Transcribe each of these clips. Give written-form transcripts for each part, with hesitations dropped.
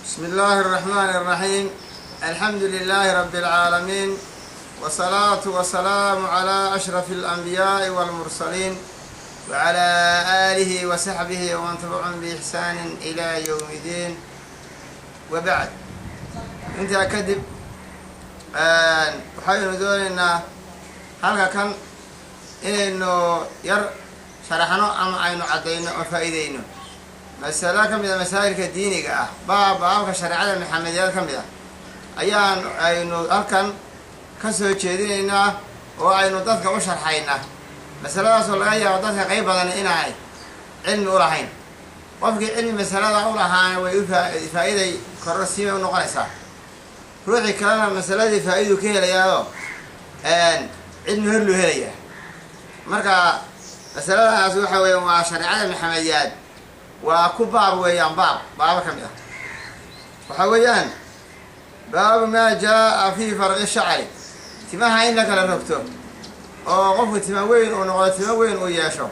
بسم الله الرحمن الرحيم، الحمد لله رب العالمين، والصلاة والسلام على أشرف الأنبياء والمرسلين وعلى آله وصحبه ومن تبعهم بإحسان إلى يوم الدين، وبعد. Intaa kadib, waxaynu doonaynaa halka kan inaynu yar sharaxno ama aynu caddayno oo faa'iideyno masalo ka mid a masaa'ilka diiniga ah, baabka shareecada Maxamediyaad ka mid ah ayaan aynu halkan ka soo jeedinaynaa oo aynu dadka u sharxaynaa. Masaladaasoo laga yaabo dadka qayb badan inaanay cilmi u lahayn. Qofkii cilmi masalada u lahaana way u faa'iiday kororsiimay u noqonaysaa, ruuxii kalena masaladii faa'iiduu ka helayaao cilmi horluu helayaa. Marka masaladaas waxa weeyaan waa shareecada Maxamediyaad, waa ku baab weeyaan, baab baaba ka mid ah. Waxa weeyaan baabu maa jaa fii farqi shacri, timaha in la kala rogto oo qofku tima weyn uu noqdo, tima weyn uu yeesho,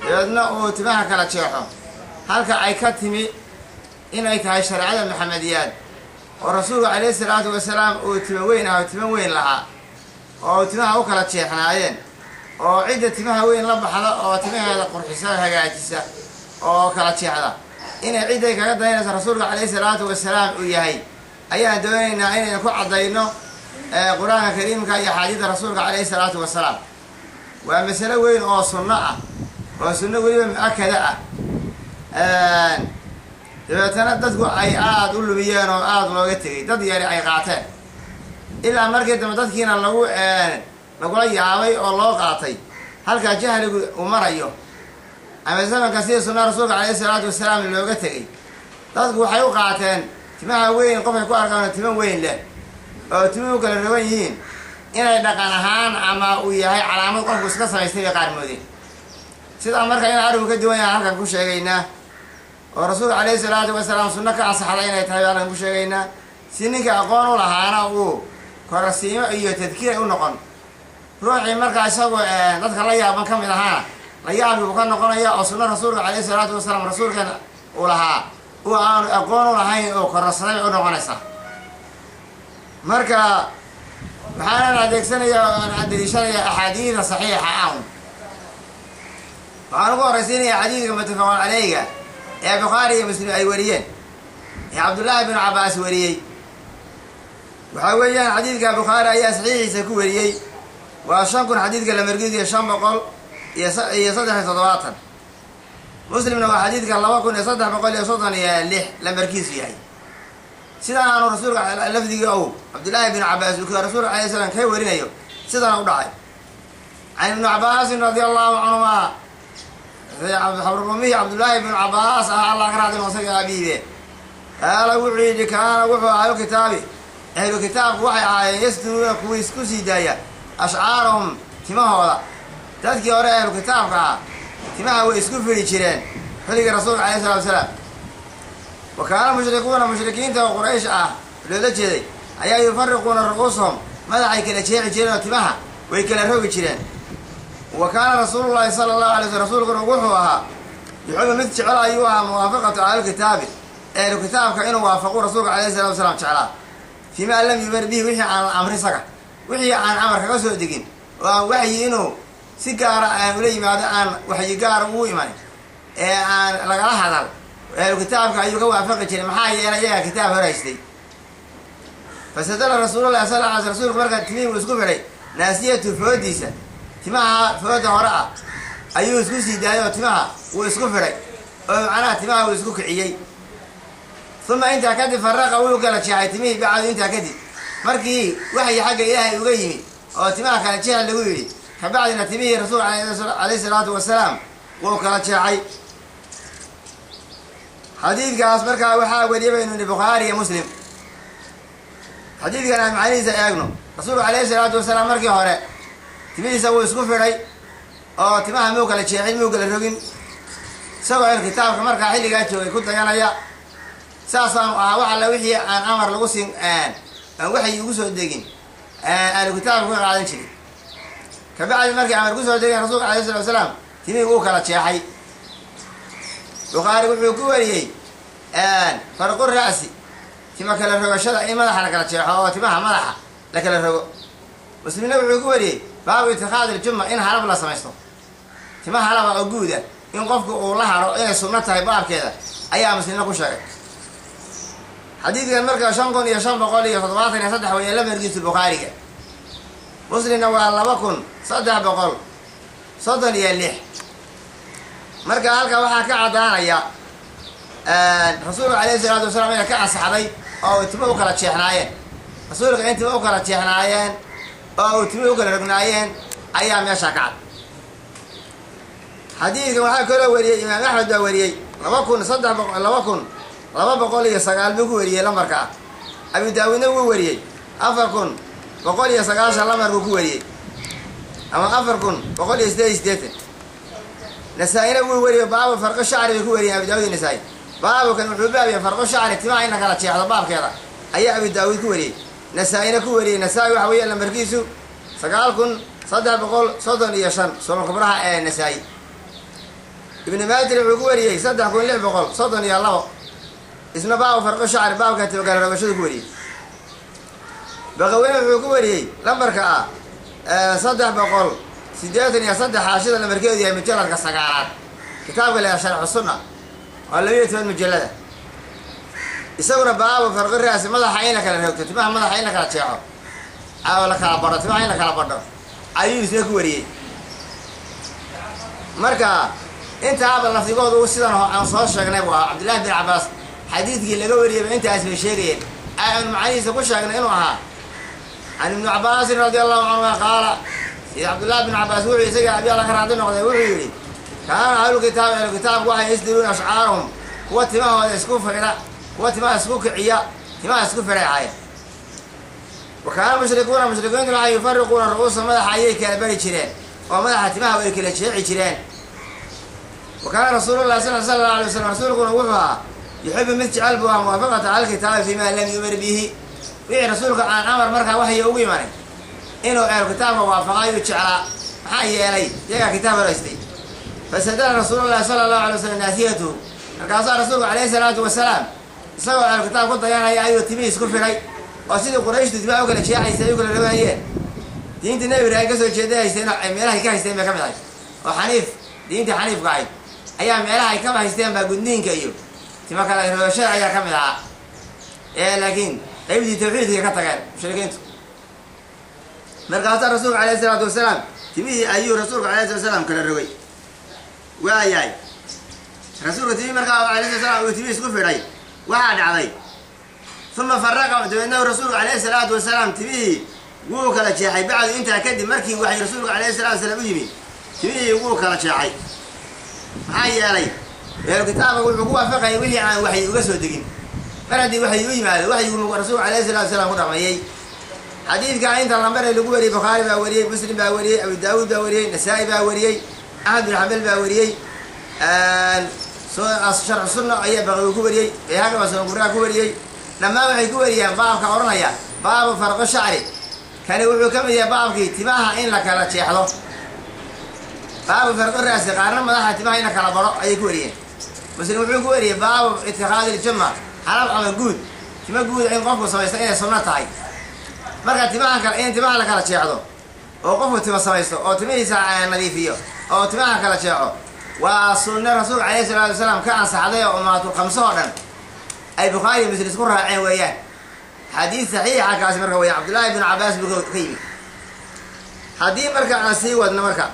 dabeedna uu timaha kala jeexo, halka ay ka timi inay tahay shareecada Maxamediyaad oo rasuulku calayhi salaatu wasalaam uu tima weyn ah, tima weyn lahaa oo timaha u kala jeexnaayeen, oo cidda timaha weyn la baxda oo timaheeda qurxisa, hagaajisa oo kala jeexda, inay cidday kaga dayanaysa rasuulka calayhi salaatu wasalaam uu yahay, ayaan doonaynaa inaynu ku caddayno Qur-aanka Kariimka iyo axaadiida rasuulka calayhi salaatu wasalaam. Waa masalo weyn oo sunno ah, oo sunno weliba mu-akada ah. Dabeetana dadku ay aada u lumiyeen oo aada looga tegay, dad yari ay qaateen, ilaa markii dambe dadkiina lagula yaabay oo loo qaatay halkaa jahligu uu marayo ama zamanka sidii sunnaha rasuulka calayhi salaatu wasalaam looga tegay. Dadku waxay u qaateen timaha weyn qofkay ku arkaan timo weyn leh oo timuhu kala rogan yihiin inay dhaqan ahaan ama uu yahay calaamad qofku iska samaystay bay qaar moodeen. Sidaa marka in arrinku ka duwan yahay halkan ku sheegaynaa, oo rasuulka calayhi salaatu wasalaam sunno ka ansaxday inay tahay halkan ku sheegaynaa, si ninka aqoon u lahaana uu korasiimo iyo tadkiir u noqon, ruuxii markaa isagoo dadka la yaaban ka mid ahaana la yaabki uu ka noqonaya, oo sunno rasuulka calayhi salaatu wasalaam rasuulkeena uu lahaa uu aanu aqoon u lahayn oo kororsaday bay u noqonaysaa. Marka waxaanan adeegsanayaa oo aan daliishanayaa axaadiida saxiixa ah. Waxaan ugu horraysiinayaa xadiidka muttafaqun caleyga ee Bukhaari iyo Muslim ay wariyeen ee Cabdullaahi binu Cabbaas wariyey. Waxaa weeyaan xadiidka Bukhaari ayaa saxiixiisa ku wariyey, waa 5000 xadiidka lamargiis iyo 573. Muslimna waa xadiidka 2336 lambarkiisu yahay. Sidaan aanu rasuulka lafdigii ow Cabdullaahi binu Cabbaas uu rasuulka alay slam ka warinayo sidana u dhacay: can Ibni Cabbaasin radia allahu canhuma, xabrurumihi Cabdullaahi binu Cabbaas ah, Allah ka raadi noqsaga abiibe, qaala wuxuu yidhi: kaana wuxuu ahlu kitaabi, ahlu kitaabku waxay ahaayeen, yasturuuna kuwii isku sii daaya, ashcaarahum, timahooda. Dadkii hore ahlu kitaabka ah timaha way isku fidhi jireen xilligii rasuulka alayh salatu wasalaam. Wa kaana mushrikuuna, mushrikiinta oo Quraysh ah loola jeeday, ayaa yufariquuna ru'uusahum, madaxay kala jeexi jireen oo timaha way kala rogi jireen. Wa kaana rasuulullahi sala allahu alay sl, rasuulkuna wuxuu ahaa, yuxibu, mid jecel ayuu ahaa, muwaafaqatu ahlulkitaabi, ahlu kitaabka inuu waafaqu rasuulka alayhi salatu wasalaam jeclaa, fiimaa lam yumar bihi, wixii aan la amrin saga, wixii aan amar kaga soo degin oo aan waxyi inuu si gaara aan ula yimaado, aan waxyi gaara ugu imanin ee aan lagala hadal, ahlu kitaabka ayuu ka waafaqi jiray. Maxaa yeelay, iyagaa kitaab hor haystay. Fasadala rasuulullahi sal ly sl, rasuulku markaa timihii buu isku fidhay, naasiyatu, foodiisa, timaha fooda hore ah ayuu isku sii daayay oo timaha wuu isku fidhay, oo macnaha timaha wuu isku kiciyey. Uma intaa kadib, faraqa, wuu kala jeexay timihii, bacdu, intaa kadib, markii waxyi xagga Ilaahay uga yimi oo timaha kala jeex lagu yidhi, kabacdina timihii rasuulka calayhi salaatu wasalaam wuu kala jeexay. Xadiidkaas markaa waxaa weriya baynu nihi Bukhaari iyo Muslim. Xadiidkan aan macanihiisa eegno. Rasuulku calayhi salaatu wasalaam markii hore timihiisa wuu isku fidhay oo timaha muu kala jeexin, muu kala rogin, isagoo el kitaabka markaa xilligaa joogay ku dayanaya. Saasaanu ahaa wax alla wixii aan amar lagu siin, aan waxyi ugu soo degin, aanu kitaabka ka qaadan jirin. Kabacdi markii amar kusoo degeen, rasuulka alayh salatu wasalaam timihii wuu kala jeexay. Bukhaari wuxuu ku wariyey farqu ra'si. Tima kala rogashada in madaxa la kala jeexo oo timaha madaxa la kala rogo. Muslimna wuxuu ku wariyey baabu itikhaadi iljumma, in halab la samaysto, tima halaba oo guuda in qofku uu la haro inay sunno tahay baabkeeda ayaa Muslimna ku sheegay. Xadiidkan marka 5573 weeye lamarkiisu Bukhaariga, Muslimna waa 2336. Marka halka waxaa ka caddaanaya rasuulka calayhi salaatu wasalaam inay ka ansaxday oo timo u kala jeexnaayeen, rasuulka in timo u kala jeexnaayeen oo timo u kala rognaayeen ayaa meeshaa ka cad. Xadiidkan waxaa kaloo wariyey Imaam Axmed baa wariyey 2300, 2209 buu ku wariyey lambarka ah. Abi Daawuudna wuu wariyey, 4190 lambarkuu ku wariyey ama 4188. Nasaa-ina wuu wariyey, baabu farqo shacri bay ku wariyeen Abi Daawud iyo Nasaa-i. Baabukan wuxuu baabiyay farqo shacri, timaha in la kala jeexdo baabkeeda ayaa Abi Daawuud ku wariyey, Nasaa-ina ku wariyey. Nasaa-i waxa weeye lambarkiisu 9335, sunan kubraha ee Nasaa-i. Ibnu Maajir wuxuu ku wariyey 3632, isna baabu farqo shacri, baabka tima kala rogashadu ku wariyey. Baqaweyne wuxuu ku wariyey lambarka ah 383, xaashida lambarkeedu yahay mujalladka sagaalaad, kitaabka la Sharxu Sunna oo 12 mujallada. Isaguna baabu farqi raasi, madaxa in la kala rogto, timaha madaxa in la kala jeexo oo la kala badho, timaha in la kala badho ayuu isna ku wariyey. Marka intaaba lafdigoodu sidan aan soo sheegnay buu ahaa. Cabdillahi bin Cabbaas xadiidkii laga wariyeyba intaas bay sheegayeen, aanu macanihiisa ku sheegnay inuu ahaa can Ibni Cabbaasin radia allahu canhuma qaala, sida Cabdullahi bin Cabbaas wuxuu isaga abi Alla ka raadi noqday wuxuu yidhi: kaana ahlulkitaab, ahlukitaabku waxay yasdiruuna ashcaarahum, kuwa timahooda isku fidha, kuwa timaha isku kiciya, timaha isku fireecaya. Wa kaana mushrikuuna, mushrikiintu waxay yufariquuna ru'uusa, madaxa ayay kala bari jireen oo madaxa timaha way kala jeeci jireen. Wa kaana rasuulullahi sala allahu alay wasalam, rasuulkuna wuxuu ahaa yuxibu mid jecel buu ahaa muwaafaqata alkitaabi fiima lam yumar bihi, wixii rasuulka aan amar markaa waxyi ugu imanay inuu ehlu kitaabka waafaqa ayuu jeclaa, maxaa yeelay iyagaa kitaab horaystay. Fasadala rasuulullahi sala allahu alay wasalam naasiyatuhu, markaasaa rasuulku calayhi salaatu wasalaam isagoo ehlu kitaab ku dayanaya ayuu timihii isku fidhay oo sidii Qurayshtu timaha u kala jeexaysay ay u kala roganayeen. Diintii Nebi Ibraahim kasoo jeeday haysteen, meelahay ka haysteen bay ka mid ahay oo xaniif, diintii xaniifka ahayd ayaa meelaha ay kaba haysteen baa gudniinka iyo tima kala rogashada ayaa ka mid ahaa, ee laakiin qaybtii tawxiidka ka tageen mushrikiintu. Markaasaa rasuulka alayhi salaatu wasalaam timihii ayuu rasuulka alayhi salatu wasalaam kala rogay. Waayahay, rasuulka timihii markaa alayhi salatu wasalaam uu timihii isku fidhay waxaa dhacday uma faraqa, dabeedna rasuulka alayhi salaatu wasalaam timihii wuu kala jeexay. Bacdu intaa kadib markii waxay rasuulka alayhi salatu wasalaam u yimi timihii wuu kala jeexay, maxaa yeelay ehlu kitaabka wuxuu ku waafaqayay wixii aan waxyi uga soo degin. Mar haddii waxyi u yimaado, waxyigu rasuulka alayhi salatu wasalaam ku dhaqmayey. Xadiidka inta lambar ee lagu wariyey Bukhaari baa wariyey, Muslim baa wariyey, Abu Daawuud baa wariyey, Nasaa-i baa wariyey, Axmed bin Xambal baa wariyey, Sharxu Sunna ayaa Baqawi ku wariyey, Bayhaqi baa Sunan Kubraa ku wariyey. Dhammaan waxay ku wariyeen baabka odhanaya baabu farqo shacri. Kani wuxuu ka mid yahay baabkii timaha in la kala jeexdo, baabu farqo raasi, qaarna madaxa timaha in la kala baro ayay ku wariyeen. Muslim wuxuu ku wariyey baabu itikhaadi iljumma, halab ama guud, tima guud in qofku samaysto inay sunno tahay. Marka timaha kale in timaha la kala jeexdo oo qofku tima samaysto oo timihiisa nadiifiyo oo timaha kala jeexo waa sunne rasuulka calayhi salaatu wasalaam ka ansaxday oo umaatul khamso oo dhan ay Bukhaari iyo Muslim isku raaceen weeyaan. Xadiid saxiixa kaasi marka weya Cabdullaahi bin Cabbaas buu ka yimi. Haddii marka aan sii wadno marka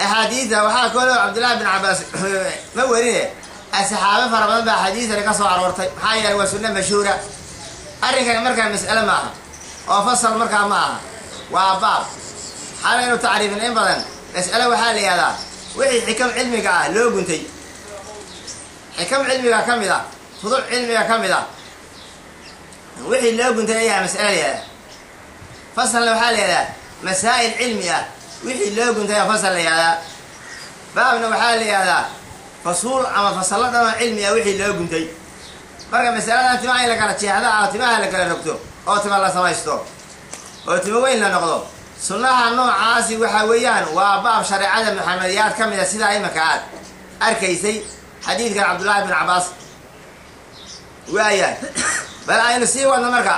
axaadiida, waxaa kaloo Cabdullaahi bin Cabbaas ma werine, asxaabe fara badan baa axaadiisani ka soo aroortay, maxaa yeelay waa sunno mashhuura. Arrinkani markaa mas'ale ma aha oo fasal markaa ma aha, waa baab. Xalaynu tacriifin in badan mas'ale waxaa la yihahdaa wixii xikam cilmiga ah loo guntay, xikam cilmiga ka mid ah, fuduc cilmiga ka mid ah wixii loo guntay ayaa mas'ale la yihahdaa. Fasalna waxaa la yihahdaa masaa'il cilmi ah wixii loo guntay ayaa fasal la yihahdaa. Baabna waxaa la yihahdaa fasuul ama fasallo dhan oo cilmi ah wixii loo guntay. Marka masaladan timaha in la kala jeexda oo timaha la kala rogto oo tima la samaysto oo timo weyn la noqdo, sunnaha noocaasi waxa weeyaan waa baab shareecada maxamediyaad ka mid a, sidaa imanka aad arkaysay xadiidkan Cabdullaahi bin Cabbaas. Waayahay, Bal aynu sii wadno. Marka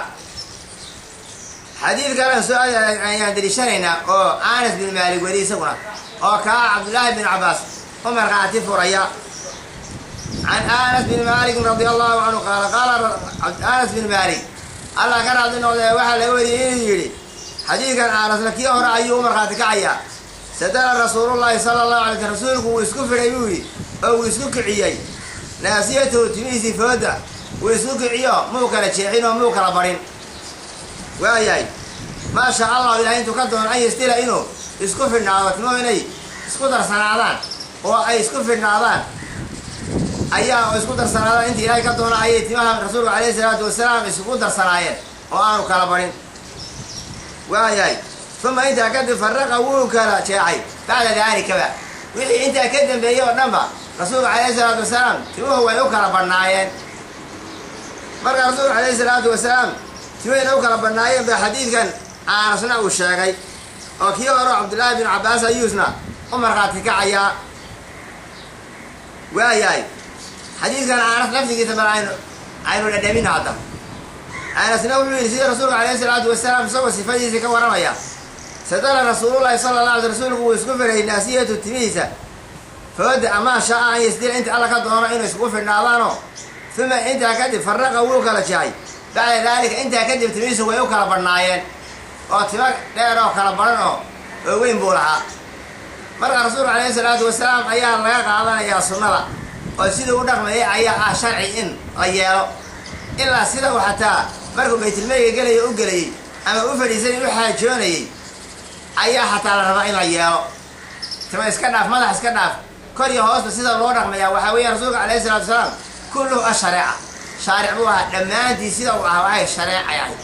xadiid kalen soo ayaan deliishanaynaa oo Anas bin Maalik weli isaguna, oo kaa Cabdullaahi bin Cabaas u markhaati furaya. Can Anas bin Malikin radia allahu canhu qaala, qaala Anas bin Malik, Allah ka raadi noqdee, waxaa laga wariyey inuu yidhi. Xadiidkan Aanasna kii hore ayuu u markhaati kacayaa. Sadala rasuulullahi sala allahu alay sl, rasuulku wuu isku fidhay buu yidhi, oo wuu isku kiciyey naasiyatahu, timihiisii fooda wuu isku kiciyo, muu kala jeexin oo muu kala barin. Waayahay, maa shaa Allahu, ilahay intuu ka doono, an yastila, inuu isku fidhnaado, timuhu inay isku darsanaadaan oo ay isku fidhnaadaan ayaa, oo isku darsanaadaan intii Ilaahay ka doono ayay timaha rasuulka calayhi salaatu wasalaam isku darsanaayeen oo aanu kala barin. Waayahay, uma intaa kadib faraqa, wuu kala jeexay. Bacda daalikaba, wixii intaa ka dambeeyey oo dhanba, rasuulka calayhi salaatu wasalaam timuhu way u kala badhnaayeen. Marka rasuulka calayhi salaatu wasalaam timuhayna u kala badhnaayeen baa xadiidkan Aanasna uu sheegay, oo kii hore Cabdullaahi bin Cabbaas ayuusna u markhaati kacayaa. Waayahay, xadiidkan Aanas lafdigiisa bal aynu dhadhamino hadda. Aanasna wuxuu yidhi sida rasuulka calayhi salaatu wasalaam, isagoo sifadiisii ka warramaya: sadala rasuulullahi sala la alay, rasuulku wuu isku fidhay naasiyatu, timihiisa fooda, amaa shaa an yasdila, inta Alla ka doono inuu iskugu fidhnaadaano. Uma intaa kadib faraqa, wuu kala jeexay. Bacda daalika, intaa kadib timihiisu way u kala badhnaayeen, oo timo dheer oo kala baran oo weyn buu lahaa. Marka rasuulka calayhi salaatu wasalaam ayaa laga qaadanayaa sunnada, oo siduu u dhaqmayay ayaa ah sharci in la yeelo, ilaa sida uu xataa markuu baytilmeyga gelayo u gelayey ama u fadhiisanay u xaajoonayey ayaa xataa la rabaa in la yeelo. Tima iska dhaaf, madax iska dhaaf, kor iyo hoosta sida loo dhaqmayaa waxaa weeya rasuulka calayhi salatu wasalaam kulluhu ashareeca, shaaric buu ahaa dhammaantii. Sida uu ahaa waxay shareecay ahayd.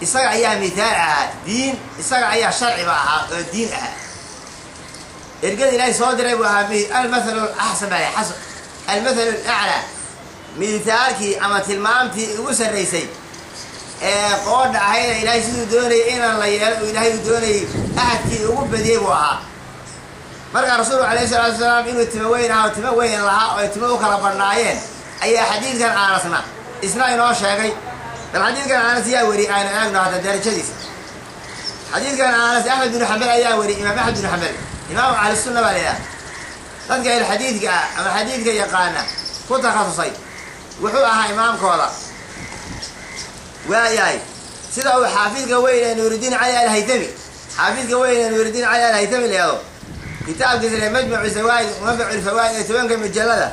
Isaga ayaa mithaal ahaa diin, isaga ayaa sharciba ahaa oo diin ahaa. Ergada Ilaahay soo diray buu ahaa. Almathalu axsan baa xasan, almathalu alaclaa, mithaalkii ama tilmaamtii ugu sarraysay ee qoodha ahayda Ilaahay siduu doonayay inaan la yeelo uu Ilaahay uu doonayay ahadkii ugu badiyey buu ahaa. Markaa rasuulku calayhi salaatu wasalaam inuu timo weyn ahaa oo timo weyn lahaa oo ay timo u kala badhnaayeen ayaa xadiidkan Aanasna isna inoo sheegay. Bal xadiidkan Aanas yaa weri? Aynu eegno hadda darajadiisa. Xadiidkan Aanas Axmed binu Xambal ayaa weri. Imaam Axmed binu Xambal imaamu ahlisunna baa la yidhaha, dadka ahlu xadiidka ah ama xadiidka yaqaana ku takhasusay wuxuu ahaa imaamkooda. Waayahay, sida uu xaafidka weyn ee Nuuridiin Cali Alhaytami, xaafidka weyn ee Nuuridiin Cali Alhaytami leedo kitaabkiisa le Majmucu Zawaaid Manfacu Lfawaa'id ee 10-ka mujallada,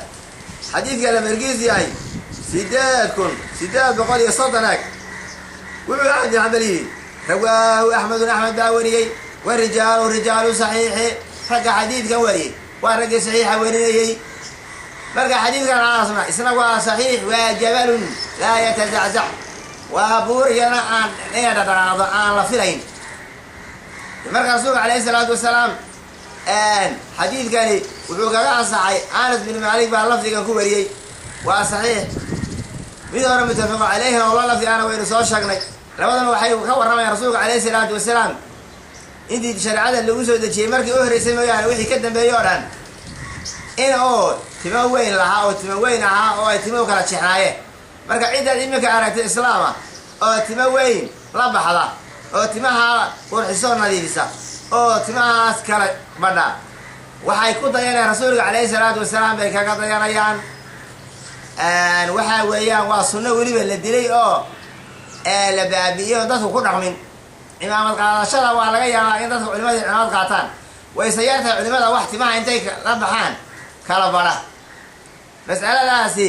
xadiidka lamargiisu yahay 8830 ag, wuxuu Axmed bin Xambal yidhi: rawaahu Axmedun, Axmed baa wariyey, wa rijaalu rijaalu saxiixi, ragga xadiidkan wariyey waa raggii saxiixa warinayey. Marka xadiidkan Aanasna isna waa saxiix, waa jabalun laa yatazaczac, waa buur iyana aan inay dhadhaqaaqdo aan la filayn. Marka rasuulka calayhi salaatu wasalaam xadiidkani wuxuu kaga ansaxay, Anas bin Maalik baa lafdigan ku wariyey, waa saxiix. Mid hore muttafaqu caleyhi oo la lafdi ana waynu soo sheegnay. Labadana waxay ka warramayaan rasuulka calayhi salaatu wasalaam intii shareecada lagu soo dejiyey markii u horreysay mooyaane wixii ka dambeeyey oo dhan in uu timo weyn lahaa oo timo weyn ahaa oo ay timo kala jeexnaayeen. Marka ciddaad iminka aragtay islaama oo timo weyn la baxda oo timaha qurxisoo nadiifisa oo timahaas kala badha, waxay ku dayanayaan rasuulka calayhi salaatu wasalaam bay kaga dayanayaan. Waxa weeyaan waa sunno weliba la dilay oo la baabi'iyey oo dadku ku dhaqmin. Cimaamad qaadashada waa laga yaabaa in dadka culimada cimaamad qaataan, wayse yartahay culimada wax timaha intay la baxaan kala badha. Mas'aladaasi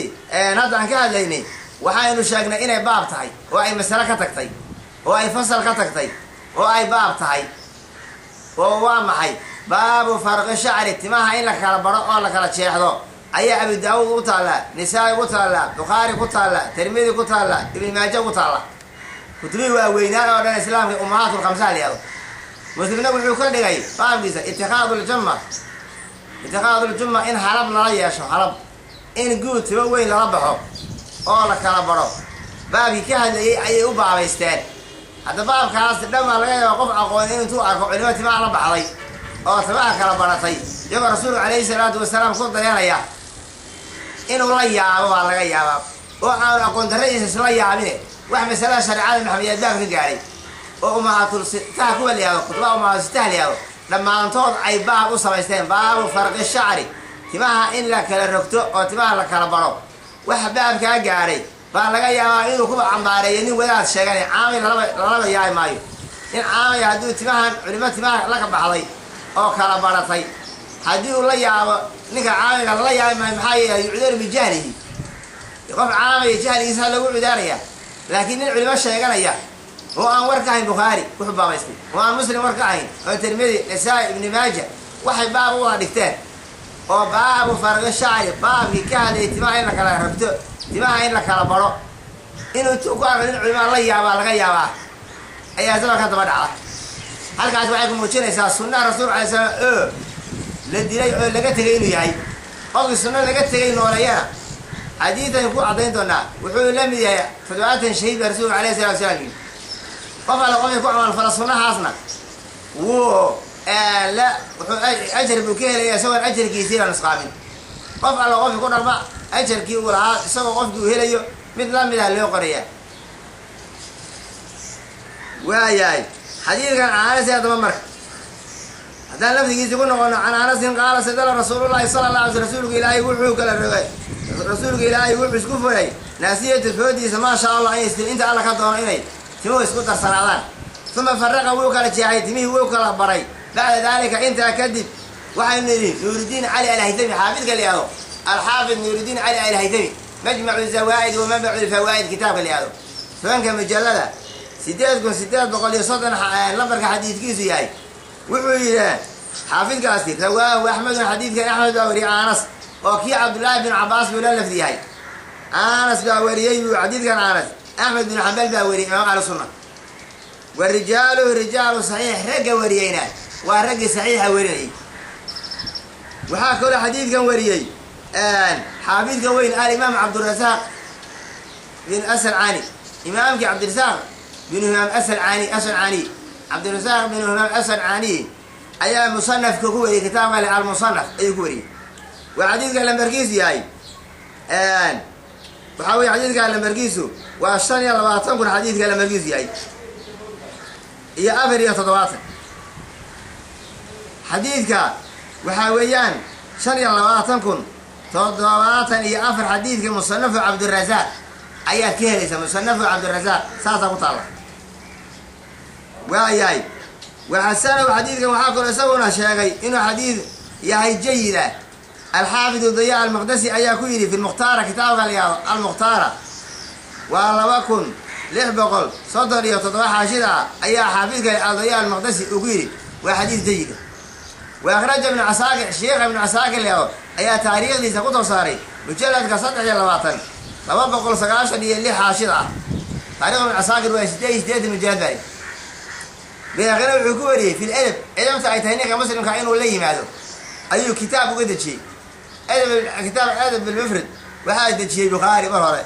hadda aan ka hadlaynay waxaynu sheegnay inay baab tahay oo ay masale ka tagtay oo ay fasal ka tagtay oo ay baab tahay, oo waa maxay? Baabu farqi shacri, timaha in la kala baro oo la kala jeexdo ayaa Abu Daawuud ku taallaa, Nisaa-i ku taallaa, Bukhaari ku taallaa, Tirmidi ku taallaa, Ibn Maaja ku taalla, kutubihii waaweynaan oo dhan islaamka, ummahaatulkhamsa la yihahdo. Muslimna wuxuu ka dhigay baabkiisa itikaadljumma, itikaadul-jumma, in halab lala yeesho, halab in guud timo weyn lala baxo oo la kala baro baabkii ka hadlayay ayay u baabaysteen. Hadda baabkaas dhan baa laga yaaba qof aqoon in intuu arko culimo timaha la baxday oo timaha kala baratay iyagoo rasuulku calayhi salaatu wasalaam ku dayanaya inuu la yaabo baa laga yaabaa. Oo aanu aqoon darradiisa isla yaabine wax masalada shareecada maxamediyaad baab ka gaadhay oo umahaatul sitaha kuwa la yihahdo, kutubaha umahaatul sitaha la yihahdo, dhammaantood ay baab u samaysteen, baabu farqi shacri, timaha in la kala rogto oo timaha la kala baro. Wax baabkaa gaadhay baa laga yaabaa inuu kuba cambaareeyo nin wadaad sheeganay. Caamay lalaba yaabi maayo nin caamaya hadduu timahan culimo timaha laka baxday oo kala baratay haddii uu la yaabo, ninka caamiga lala yaabi maayo. Maxaa yeelay, yucdaru bijahlihi, qof caamaya jahligiisa lagu cudaaraya. Laakiin nin culimo sheeganaya oo aan war ka ahayn Bukhaari wuxuu baabaystay, oo aan Muslim war ka ahayn, oo Tirmidi, Nasaa-i, Ibni Maaja waxay baab u wada dhigteen oo baabu farqi shacri, baabkii ka hadlayay timaha in la kala rogto, timaha in la kala baro, inuu intuu ku arko nin culimaa la yaabaa laga yaabaa ayaa zamanka daba dhacda. Halkaas waxay ku muujinaysaa sunnaha rasuulka alay slam oo la dilay oo laga tegay inuu yahay. Qofkii sunno laga tegay nooleeyana, xadiidan ku caddayn doonaa, wuxuu la mid yahay 70 shahiid baa rasuulka alayhi salatu wasalaam yidhi. Qof alle qofkii ku camalfala sunnahaasna wuu la wuxuu ajar buu ka helaya isagoon ajarkiisiina nusqaamin. Qof alle qofkii ku dhaqma ajarkii uu lahaa isagoo qofkii uu helayo mid la mid ah loo qorayaa. Waayahay, xadiidkan can Anasin haddaba marka haddaan lafdigiisi ku noqono, can Anasin qaala sadala rasuulullahi sala la alay sl, rasuulka Ilaahay wuxuu kala rogay, rasuulka Ilaahay wuxuu isku furay naasiyata, foodiisa, maa shaa Allah in inta Alla ka doono inay timuhu isku darsanaadaan. Uma faraqa, wuu kala jeexay timihii, wuu kala baray. Bacda daalika, intaa kadib, waxaynu nidhi Nuurudiin Cali Alhaytami, xaafidka la yihahdo Alxaafid Nuurudiin Cali Alhaytami, Majmacu Zawaa'id wa Manbacu Lfawaa'id kitaabka la yihahdo, 10-ka mujallada, 8830 lambarka xadiidkiisu yahay, wuxuu yidhi xaafidkaasi: rawaahu Axmedun, xadiidkan Axmed baa wariyay Anas, oo kii Cabdullaahi bin Cabaas buu la lafdi yahay. Anas baa wariyey buu xadiidkan Anas, Axmed bin Xambal baa wariyay, imaam ahlu sunna. Wa rijaaluhu rijaalu saxiix, ragga wariyeyna waa raggii saxiixa warinayay. Waxaa kaloo xadiidkan wariyey xaafidka weyn Alimaam Cabdurasaaq bin Asalcani, imaamkii Cabdirasaaq bin Humaam Asalcani, Asalcani, Cabdirasaaq bin Humaam Asalcani ayaa musanafka ku wariyey, kitaabka le Almusanaf ayuu ku wariyey. Waa xadiidka lambarkiisu yahay, waxaa weye xadiidka lambarkiisu waa 25000, xadiidka lambarkiisu yahay iyo 74. Xadiidka waxaa weeyaan 25074. Xadiidka musanafu Cabdirasaaq ayaad ka helaysaa, musanafu Cabdirasaaq saasaa ku taalla. Waayahay, waxasanow, xadiidkan waxaa kaloo isaguna sheegay inuu xadiid yahay jayid ah Alxaafidu Diya Almaqdasi ayaa ku yidhi fi Lmukhtaara, kitaabka la yihahdo Almukhtaara, waa 2637 xaashida ah, ayaa xaafidka Adiya Almaqdasi uu ku yidhi waa xadiid jayida. Wa akhraja Ibnu Casaakir, sheikha Ibnu Casaakir la yihahdo ayaa taariikhdiisa ku soo saaray mujalladka 23, 296 xaashida ah. Taarikh Ibnu Casaakir waa 88 mujalad baa. Bayhaqina wuxuu ku wariyey fi ledab, edabta ay tahay ninka muslimka inuu la yimaado ayuu kitaab uga dejiyey edab. Kitaab Adab bilmufrad waxaa dejiyey Bukhaari mar hore.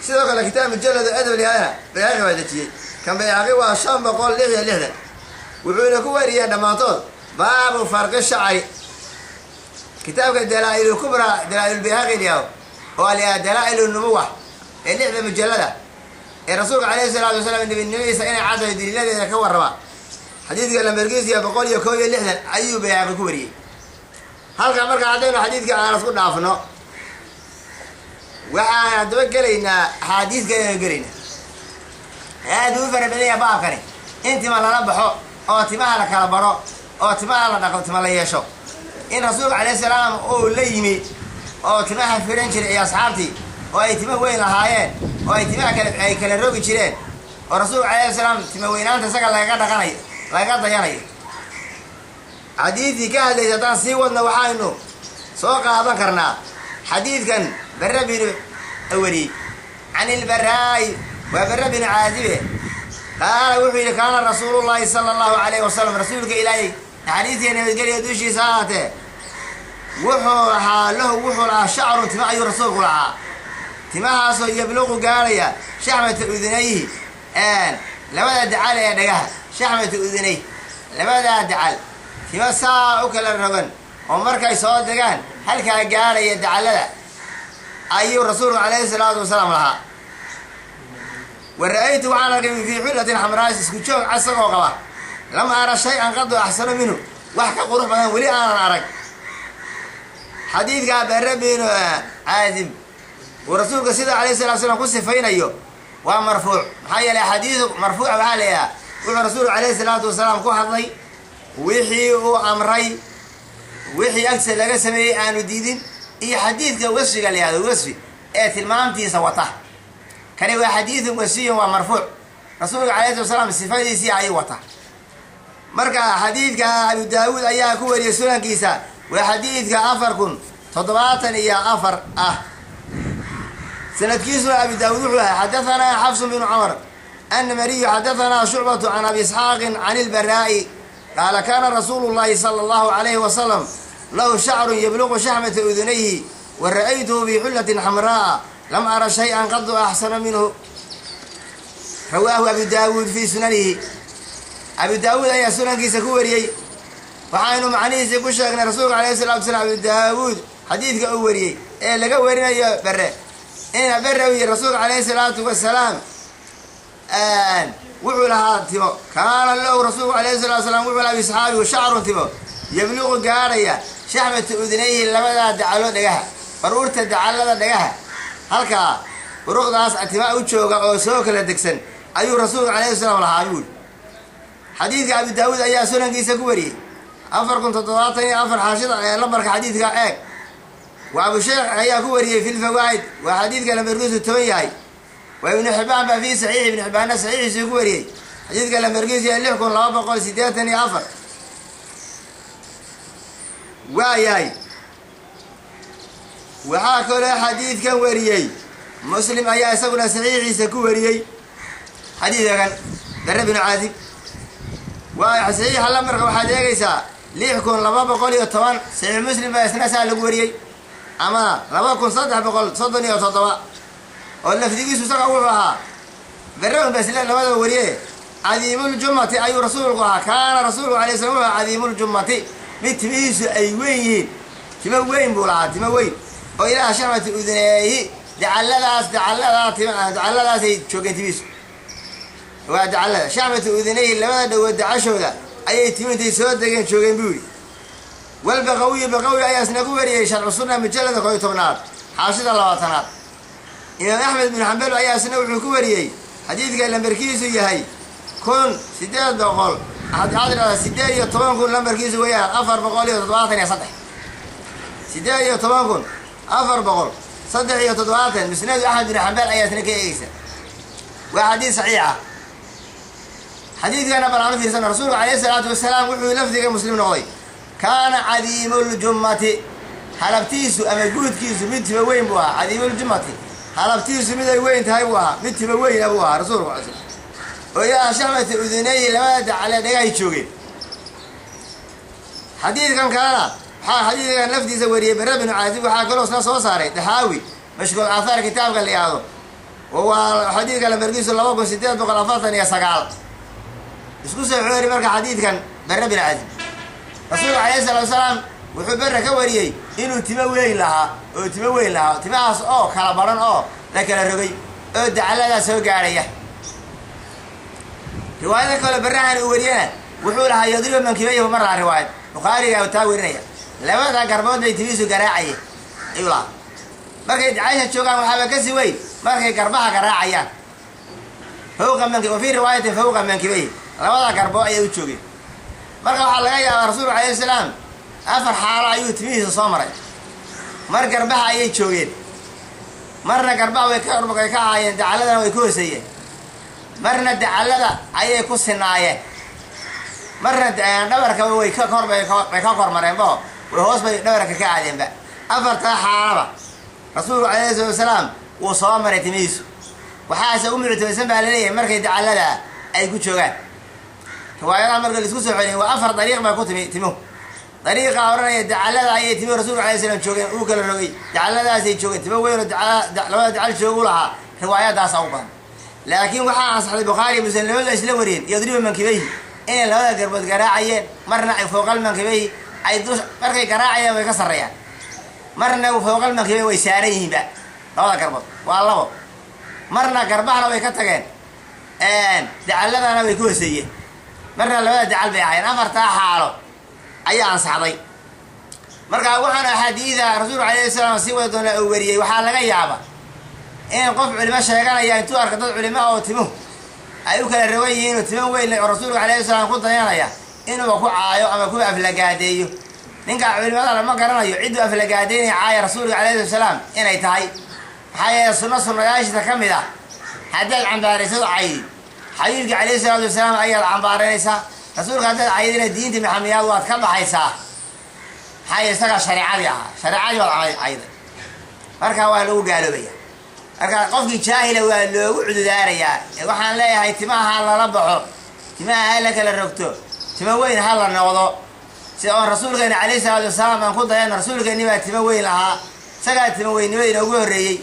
Sidoo kale kitaab mujalad edab lihaadana Bayhaqi baa dejiyey. Kan Bayhaqi waa 566, wuxuuna ku wariyey dhammaantood baabu farqi shacri. Kitaabka Dalaa-il Kubra, Dalaa-ilbayhaqi liyaho oo aliyaa Dalaa-il Nubuwa ee lixda mujalada ee rasuulka alayhi salaatu wasalaam nebinimadiisa inay caddayo daliiladeeda ka warrama, xadiidka lambarkiisiya 161 ayuu Bayhaqi ku wariyey. Halka marka haddaynu xadiidka aan isku dhaafno, waxaan haddaba gelaynaa axaadiis kaleanu gelaynaa. Aad uu fara badan yaha baabkani, in tima lala baxo oo timaha la kala baro oo timaha la dhaqo, tima la yeesho, in rasuulka alayhi salaam uu la yimi oo timaha firan jiray iyo asxaabtii oo ay tima weyn lahaayeen oo ay timaha kale ay kala rogi jireen, oo rasuulka alayhi salaam tima weynaanta isaga lagaga dhaqanayo, lagaga dayanayo. Xadiidkii ka hadlaysa haddaan sii wadno, waxaynu soo qaadan karnaa xadiidkan Barre binu wariyey, can ilbaraa'i, waa Barre binu Caasibe, qaala wuxuu yidhi: kaana rasuulullahi sala allahu alayhi wasalam, rasuulka Ilaahay naxariistiya nabadgelya dushiisa ahaatee, wuxuu lahaa, lahu wuxuu lahaa shacrun, tima ayuu rasuulku lahaa, timahaasoo yabluqu gaarhaya shaxmata udunayhi, labada dacal ee dhagaha, shaxmata udunay, labadaa dacal tima saa u kala rogan oo markay soo degaan halkaa gaarhaya dacallada. Ayuu rasuulku calayhi salaatu wasalaam lahaa. Wa ra-aytu, waxaan arkay, fii xullatin xamraa, isku joog isagoo qaba. Lam ara shay-an qadu axsano minhu, wax ka qurux badan weli aanan arag. Xadiidkaa Bare binu Caazib uu rasuulka sida alayh salatu slam ku sifaynayo waa marfuuc. Maxaa yeelay, axaadiisu marfuuca waxaa la yidhaha wuxuu rasuulku calayhi salaatu wasalaam ku hadlay, wixii uu amray, wixii agtiisa laga sameeyey aanu diidin, iyo xadiidka wasfiga la yihahdo, wasfi ee tilmaamtiisa wata. Kani waa xadiidun wasfiyun, waa marfuuc. Rasuulka alayh salatu wasalaam sifadiisii ayuu wata. Marka xadiidka Abu Daawuud ayaa ku wariyey sunankiisa, waa xadiidka 4074 ah. Sanadkiisuna Abi Daawuud wuxuu ahay: xadahanaa Xafsu bnu Cumar Annamariyu, xadahanaa Shucbatu can Abi Isxaaqin can Ilbaraa'i qaala: kaana rasuulu llahi sala allahu alayhi wasalam lahu shacrun yabluqu shaxmata udunayhi, wa ra'aytuhu fi xullatin xamraa'a, lam ara shay-an qadu axsana minhu. Rawaahu Abu Daawuud fii sunanihi. Abu Daawuud ayaa sunankiisa ku wariyey. Waxaynu macnihiisii ku sheegnay rasuulka alayhi salatu wasalaam, Abu Daawuud xadiidka uu wariyey ee laga warinayo Bere, ina Bere uu yihi rasuulka calayhi salaatu wasalaam wuxuu lahaa timo. Kaana lahu, rasuulku alayhi salatu wasalaam wuxuu lahaa, asxaabigu, shacrun, timo, yabluqu, gaarhaya, shaxmata udunayhi, labadaa dacalo dhagaha, baruurta dacalada dhagaha, halkaa buruqdaas tima u jooga oo soo kala degsan ayuu rasuulku alayhi salaam lahaa buuri. Xadiidka Abu Daawuud ayaa sunankiisa ku wariyey, 4074, xaashida ee lambarka xadiidka eeg. Waa Abusheekh ayaa ku wariyey fi lfawaa'id, waa xadiidka lambarkiisu 10 yahay. Waa Ibnu Xibaan baa fii saxiixi, Ibnu Xibaanna saxiixiisuu ku wariyey, xadiidka lambarkiisu yahay 6284. Waa yahay. Waxaa kaloo xadiidkan wariyey Muslim ayaa isaguna saxiixiisa ku wariyey xadiidka kan Bare binu Caazib. Waa saxiixa lambarka waxaad eegaysaa 6210. Saxiix Muslim baa isna saa lagu wariyey, ama 2337, oo lafdigiisu isaga wuxuu ahaa, Bare un ba isla labadaba wariye, cadiimuljumati ayuu rasuulku ahaa. Kaana rasuulku alay slam wuxuu ahaa cadiimuljumati, mid timihiisu ay weyn yihiin. Timo weyn buu lahaa, timo weyn oo ilaa shaxmati uduneehi, dacalladaas, dacalladaa, dacalladaasay joogeen timihiisu. Waa dacallada shaxmati udunayhi, labada dhagood dacashooda ayay timi intay soo degeen joogeen buu yidhi. Walbaqawiyu, Baqawi ayaa isna ku wariyey Sharcu Sunna, mujalada 11aad, xaashida 20aad. Imaam Axmed bin Xambal ayaa isna wuxuu ku wariyey xadiidka lambarkiisu yahay 1800, waxaad tidhahdaa 18,000 lambarkiisu weeyaan, 473, 18,473. Musnadu Axmed bin Xambal ayaa isna ka eegeysa. Waa xadiid saxiixa. Xadiidkana bal aan u fiirsano. Rasuulku calayhi salaatu wasalaam wuxuu lafdiga Muslim noqday: kaana cadiimuljumati, halabtiisu ama guudkiisu mid tiba weyn buu ahaa. Cadiimuljumati, halabtiisu mid ay weyn tahay buu ahaa, mid tiba weyna buu ahaa rasuulku alay slam, oo ilaa shaxmati udunayhi, labada dacale dhagahay joogeen. Xadiidkan kalena waxaa xadiidkan laftiisa wariyey Bare binu Caazib. Waxaa kaloo isna soo saaray Daxaawi Mashkuul Aathaar kitaabka la yihahdo, oo waa xadiidka lambarkiisu 2849. Isku soo xoori marka xadiidkan Bare bin Caazib, rasuulka calayhi salatu wasalaam wuxuu Bere ka wariyey inuu timo weyn lahaa, oo timo weyn lahaa, timahaas oo kala baran oo la kala rogay oo dacaladaa soo gaadhaya. Riwaayada kale Berahan uu wariyana wuxuu lahaa yadribu mankibayhu mar lahaa. Riwaayad Bukhaariga taa warinaya, labada garbood bay timihiisu garaacayeen ayuu lahaa. Markay dacaysha joogaan waxaaba kasii weyn markay garbaha garaacayaan. Fawqa manki, wa fii riwaayatin fawqa mankibayhi, labada garbo ayay u joogeen. Marka waxaa laga yaabaa rasuulku alayhi salaam afar xaalo ayuu timihiisa soo maray. Mar garbaha ayay joogeen, marna garbaha way ka ahaayeen, dacaladana way ku hooseeyeen, marna dacallada ayay ku sinaayeen, marna dhabarka way ka kor bay ka kor mareenbo, way hoos bay dhabarka ka aadeenba. Afartaa xaalaba rasuulku calayhi salatu wasalaam wuu soo maray timihiisu. Waxaase u muctamadsan baa laleeyahay markay dacallada ay ku joogaan. Riwaayadaha marka laisku soo celiyay waa afar dariiq baa ku timi timuhu. Dariiqa odhanaya dacallada ayay timihu rasuulka alay slam joogeen, uu kala rogay, dacalladaasay joogeen, timo weyn oo labada dacal joogu lahaa, riwaayadaasa u badan. Laakiin waxaa ansaxday Bukhaari, Muslim labadu ay isla wariyeen yadribu mankibayhi, inay labada garbood garaacayeen, marna ay fooqal mankibayhi ay dush markay garaacayaan way ka sarreeyaan, marna fooqal mankibayhi way saaran yihiinba. Labada garbood waa labo. Marna garbahana way ka tageen, dacaladana way ka hooseeyeen, marna labada dacal bay ahaayeen. Afartaa xaalo ayaa ansaxday. Marka waxaan axaadiida rasuulku alayhi salaam sii wada doona uu wariyey, waxaa laga yaaba in qof culimo sheeganaya intuu arka dad culimo oo timuhu ay u kala rawan yihiin oo timo weyn oo rasuulka alayhi salaam ku dayanaya, inuuba ku caayo ama kuwa aflagaadeeyo. Ninka culimadana ma garanayo cidduu aflagaadeynaya caaya rasuulka alayhi salaam inay tahay. Maxaa yeele, sunno sunnayaashiisa ka mid ah haddaad cambaaraysado, caydi xabiibka calayhi salaatu wasalaam ayaad cambaaranaysaa. Rasuulka haddaad caydina, diinta maxamiyaad waad ka baxaysaa. Maxaa yeele, isagaa shareecadii ahaa, shareecadii baad cayday, marka waa lagu gaaloobaya. Marka qofkii jaahila waa loogu cududaarayaa. Waxaan leeyahay, timaha ha lala baxo, timaha ha la kala rogto, timo weyn ha la noqdo, si oon rasuulkeena calayhi salaatu wasalaam aan ku dayano. Rasuulkeeni baa timo weyn lahaa, isagaa timo weynimada inoogu horreeyey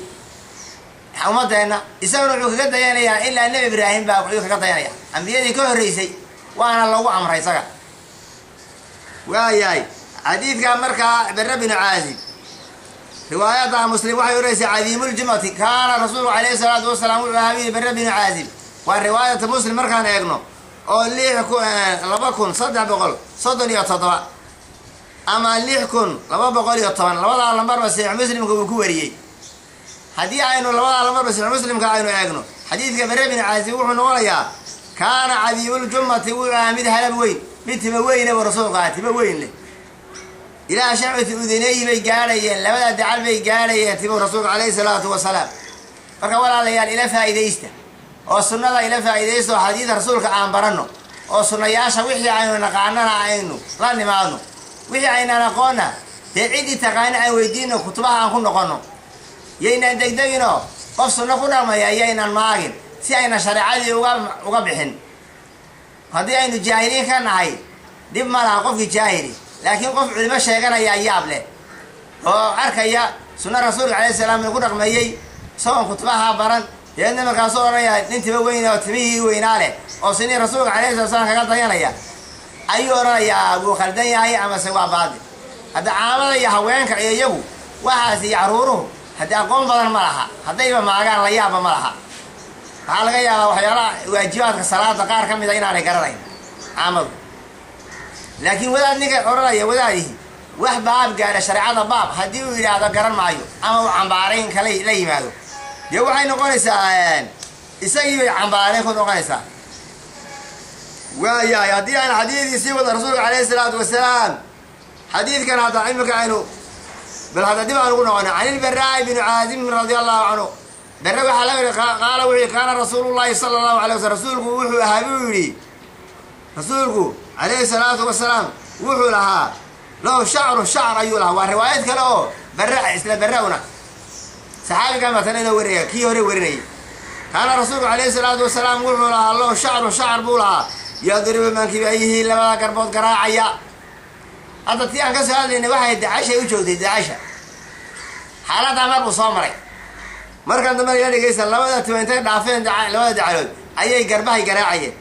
ummadeenna. Isaguna wuxuu kaga dayanayaa ilaa Nebi Ibraahim baa wuxuu kaga dayanaya ambiyadii ka horreysay, waana lagu amray isaga. Waayahay, xadiidka markaa Bare binu Caazib, riwaayadda Muslim waxay odhanaysaa cadiimuljumati kaana rasuulku calayhi salaatu wasalaam wuxuu ahaa yiri Bare binu Caazib. Waa riwaayata Muslim markaan eegno oo 6337 ama 6210, labadaa lambarba Saxiix Muslimka uu ku wariyey. Haddii aynu labadaa lambarba Saxiix Muslimka aynu eegno, xadiidka Bare binu Caazib wuxuu noqonayaa kaana cadiimuljumati, wuxuu ahaa mid halab weyn, mid timo weyne buu rasuulku ahaa, timo weyn leh. Ilaa shacbati udunayhi bay gaadhayeen, labada dacal bay gaadhayeen timuu rasuulka calayhi salaatu wasalaam. Marka walaalayaal, ila faa'iidaysta oo sunnada ila faa'iidaysta oo xadiida rasuulka aan baranno, oo sunnayaasha wixii aynu naqaanana aynu la nimaadno, wixii aynaan aqoonna dee ciddii taqaana aan weydiino, kutubaha aan ku noqonno. Yaynaan degdeginoo qof sunno ku dhaqmaya yaynaan maagin, si ayna shareecadii uga bixin. Haddii aynu jaahiliin ka nahay, dhib ma laha qofkii jaahili, laakiin qof culimo sheeganaya yaab leh oo arkaya sunna rasuulka alayhi salaam ku dhaqmeeyey isagoon kutubaha baran, deedna markaasuu odhanaya nin timo weyn oo timihii weynaa leh oo sinii rasuulka alayhi salatu salaam kaga dayanaya ayuu odhanayaa wuu khaldan yahay amase waa baadil. Hadda caamada iyo haweenka iyo iyagu waxaas iyo caruuruhu haddii aqoon badan ma laha, haddayba maagaan la yaabba ma laha. Waxaa laga yaabaa waxyaalaha waajibaadka salaada qaar ka mida inaanay garanayn caamadu. Laakiin wadaad ninka odhanaya wadaadihi wax baab gaadha shareecada baab haddii uu yidhaahdo garan maayo ama uu cambaarayn kala la yimaado, dee waxay noqonaysaa isagii bay cambaarayn ku noqonaysaa. Waayahay, haddii aan xadiidkii sii wada rasuulka calayhi salaatu wasalaam, xadiidkan hadda imika aynu bal hadda dib aan ugu noqona. Can ilbaraa'i binu caazim radia allahu canhu, bare waxaa laga yihi qaala wuxuu yihi kaana rasuulu llahi sala allahu alay waslam, rasuulku wuxuu ahaa buu yidhi, rasuulku calayhi salaatu wasalaam wuxuu lahaa lahu shacru, shacr ayuu lahaa. Waa riwaayad kale oo bara isla bara-una saxaabigan baa tana inoo warinaya, kii hore warinayay. Kaana rasuulku calayhi salaatu wasalaam wuxuu lahaa lahu shacru, shacr buu lahaa, yadribu mankibayhi, labada garbood garaacaya. Hadda tii aan ka soo hadlaynay waxay dacashay u joogtay, dacasha xaaladdaa mar buu soo maray. Markaan dambe ila dhegeysa, labada timo intay dhaafeen labada dacalood ayay garbahay garaacayeen.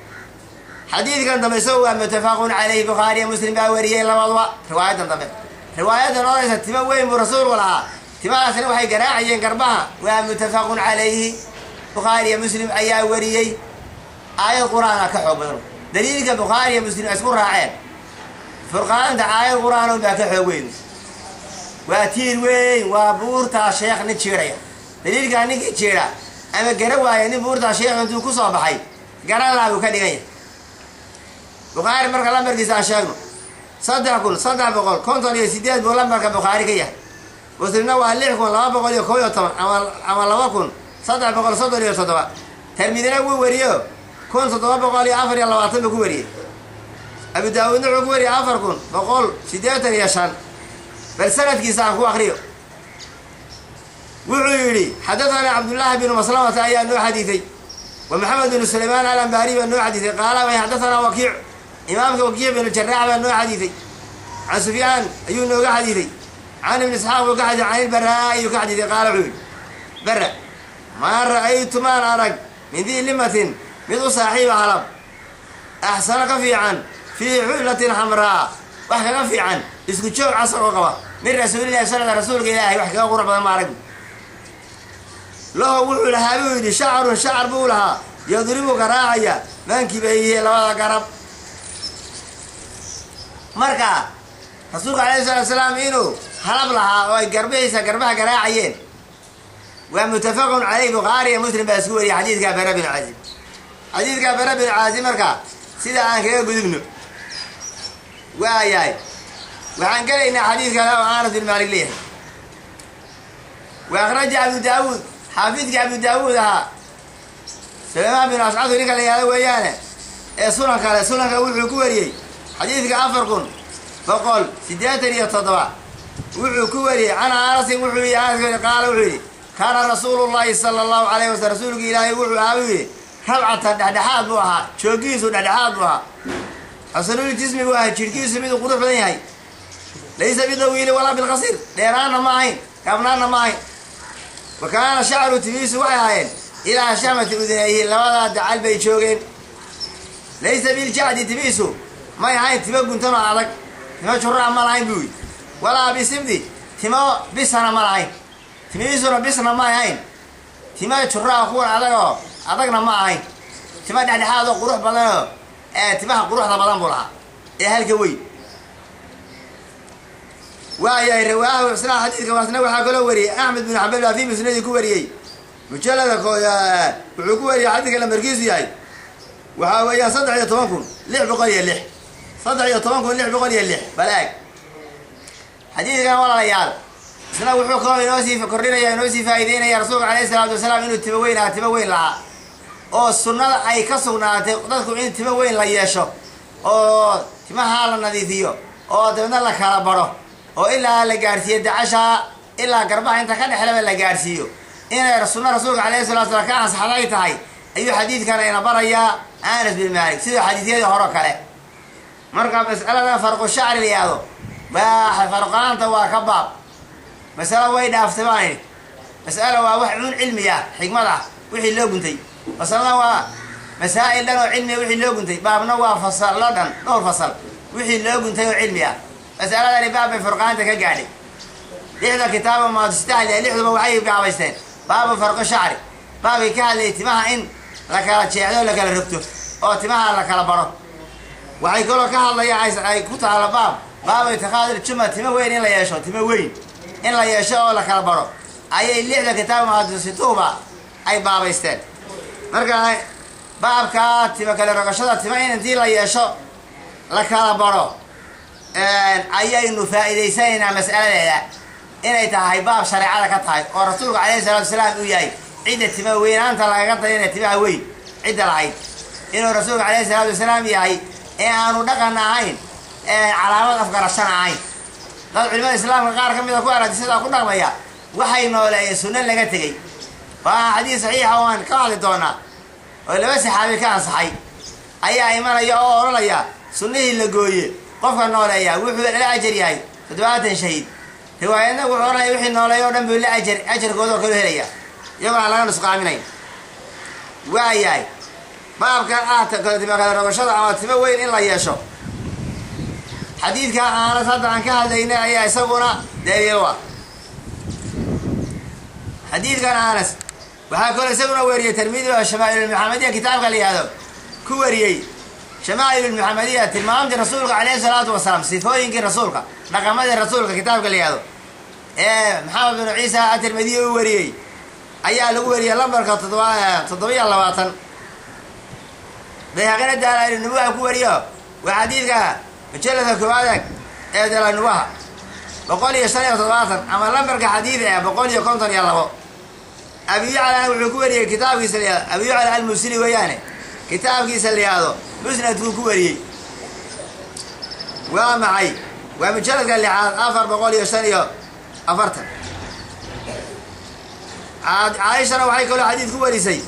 Xadiidkan dambe isagu waa muttafaqun caleyhi, Bukhaariya Muslim baa wariyey labaduba. Riwaayadan dambe, riwaayadan odhanaysa timo weyn buu rasuulku lahaa, timahaasna waxay garaacayeen garbaha, waa muttafaqun calayhi, Bukhaariya Muslim ayaa wariyey. Aayad qur-aana ka xoog badan daliilka Bukhaariya Muslim ay isku raaceen. Furqaanta aayad qur-aan baa ka xoog weyn, waa tiir weyn, waa buurtaa sheekh nin jiiraya. Daliilkaa ninkii jiira ama gara waaya, nin buurtaa sheekh intuu ku soo baxay garan laa buu ka dhigan yahay. Bukhaari marka lambarkiisa aan sheegno, 3358 buu lambarka Bukhaari ka yahay. Muslimna waa 6211 ama 2337. Termidina wuu wariyo, 1724 buu ku wariyey. Abu Daawuudna wuxuu ku wariyey 4185. Bal sanadkiisa aan ku akriyo. Wuxuu yidhi xadatanaa Cabdullaahi binu Maslamata ayaa noo xadiiday, wa Maxamed binu Sulaymaan Alambaari baa noo xadiiday. Qaala xadatanaa Wakiic, imaamka Wakiic binu Jaraax baa noo xadiiday, can Sufyaan ayuu nooga xadiiday, can Ibni Isxaaq buu ka xadiiday, can ilbaraa ayuu ka xadiiday. Qaala wuxuu yidhi bara: maa ra'aytu, maan arag, min dii limatin, mid u saaxiiba halab, axsano ka fiican, fii xullatin xamraa, wax kaga fiican isku joog casar oo qaba, min rasuulillahi sal, rasuulka Ilaahay wax kaga qurux badan ma arag. Lahu wuxuu lahaa buu yidhi shacarun, shacar buu lahaa, yadribu garaacaya mankibayhi labada garab. Marka rasuulka alayhi salatu wasalaam inuu halab lahaa oo ay garbihiisa garbaha garaacayeen waa muttafaqun caleyh. Bukhaari iyo Muslim baa isku wariyay xadiidka Bara bin Caazib. Xadiidka Bara bin Caazib marka sida aan kaga gudubno, waayahay, waxaan gelaynaa xadiid kale oo Anas bin Maalik leeyahay. Wa akhraja Abu Daawuud, xaafidka Abu Daawuud ahaa Sulaymaan bin Ashcad ninka la yihahdo weeyaane, ee sunan kale sunanka wuxuu ku wariyey xadiidka 4187. Wuxuu ku wariyey can Anasin, wuxuu yihi Anas, qaala wuxuu yidhi: kaana rasuulu llahi sala allahu alayh wasalam, rasuulka Ilaahay wuxuu ahaa buu yidhi rabcatan, dhexdhexaad buu ahaa, joogiisu dhexdhexaad buu ahaa, xasanul jismi buu ahaa, jidhkiisu miduu qurux badan yahay, laysa bidawiili walaa bilqasiir, dheeraanna ma ahayn, gaabnaanna ma ahayn. Wa kaana shacru, timihiisu waxay ahaayeen ilaa shahmati udunayhi, labadaa dacal bay joogeen. Laysa biljacdi, timihiisu may ahayn timo guntan oo adag, timo juraa ma lahayn buu yidhi, walaa bisimdi, timo bisana ma lahayn, timihiisuna bisna ma ahayn, timo juraa kuwan adagoo adagna ma ahayn, timo dhexdhexaad oo qurux badanoo ee timaha quruxda badan buu lahaa ee halka weyn. Waayahay, rawaahu isna xadiidka waasna waxaa kaloo wariyey Axmed bin Xambal baa fi musnadii ku wariyey, mujalada wuxuu ku wariyey xadiidka lambarkiisu yahay waxaa weeyaan 13606, 13606. Balaag xadiidkan, walaalayaal, isna wuxuu kaloo inoo sii kordhinaya, inoo sii faa'iideynaya rasuulka alayhi salaatu wasalaam inuu timo weyn ahaa, timo weyn lahaa, oo sunnada ay ka sugnaatay dadku in timo weyn la yeesho oo timaha la nadiifiyo oo dabeedna la kala baro oo ilaa la gaadhsiiyo dacashaa, ilaa garbaha inta ka dhexlaba la gaadhsiiyo, inay sunna rasuulka alayhi salatu slam ka ansaxday tahay ayuu xadiidkan ina barayaa Anas bin Maalik, sida xadiidyadii hore kale. Marka mas'alada farqu shacri la yihahdo waa farqaanta, waa ka baab masalo way dhaaftay baan idhi. Mas'ala waa wax cun cilmi ah, xikmad ah wixii loo guntay. Masalada waa masaa'il dhan oo cilmiya wixii loo guntay. Baabna waa fasallo dhan, dhowr fasal wixii loo guntay oo cilmi ah. Mas'aladani baab bay furqaanta ka gaadhay. Lixda kitaaba maadustahliya lixduba waxay gaabaysteen baabu farqu shacri, baabkay ka hadlayay timaha in la kala jeexdo, la kala rogto oo timaha la kala baro. Waxay kaloo ka hadlayaan ay ku taala baab baabu itikaadil juma, timo weyn in la yeesho, timo weyn in la yeesho oo la kala baro ayay lixda kitaab muhadisituuba ay baabaysteen. Marka baabkaa timo kala rogashada, timo in intii la yeesho la kala baro, ayaynu faa'iidaysanaynaa mas'aladeeda inay tahay baab shareecada ka tahay oo rasuulku alayhi salatu wasalaam uu yahay cidda timo weynaanta lagaga dayanaya, timaha weyn cidda lahayd inuu rasuulku alayhi salaatu wasalaam yahay, ee aanu dhaqan ahayn, calaamad afgarashana ahayn. Dad culimada islaamka qaar ka mida ku aragti sidaa ku dhaqmaya waxay nooleeyeen sunno laga tegey. Waa xadiis saxiixa oo aan ka hadli doonaa oo laba saxaabi ka ansaxay ayaa imanaya oo odhanaya sunnihii la gooye qofka nooleeya wuxuu la ajar yahay 70 shahiid. Riwaayadna wuxuu odhanaya wixii nooleeya o dhan buu la ajar, ajarkooda oo kaloo helaya, iyagoo aan laga nusqaaminayn. Waayahay, baabkan ah timo kala rogashada ama timo weyn in la yeesho, xadiidka Aanas hadda aan ka hadlaynay ayaa isaguna daliil u ah. Xadiidkan Anas waxaa kaloo isaguna wariyey Tirmidi oo Shamaa'ilulmuxamadiya kitaabka la yihahdo ku wariyey. Shamaa'ilulmuxamadiya, tilmaamtii rasuulka caleyhi salaatu wasalaam, sifooyinkii rasuulka, dhaqamadii rasuulka, kitaabka la yihahdo ee Maxamed binu Ciisa Atirmidiy u wariyey ayaa lagu wariyey lambarka 27. Bayhaqina Daalaanubuha ku wariyo, waa xadiidka mujalladka koowaad ee Daalaanubuha 175 ama lambarka xadiid ee 152. Abiyuclana wuxuu ku wariyey kitaabkiisa la yihahdo, Abiyucla Almusili weeyaane, kitaabkiisa la yihahdo Musnadkuu ku wariyey. Waa maxay? Waa mujalladka lixaad 445. Caaishana waxay kaloo xadiid ku warisay,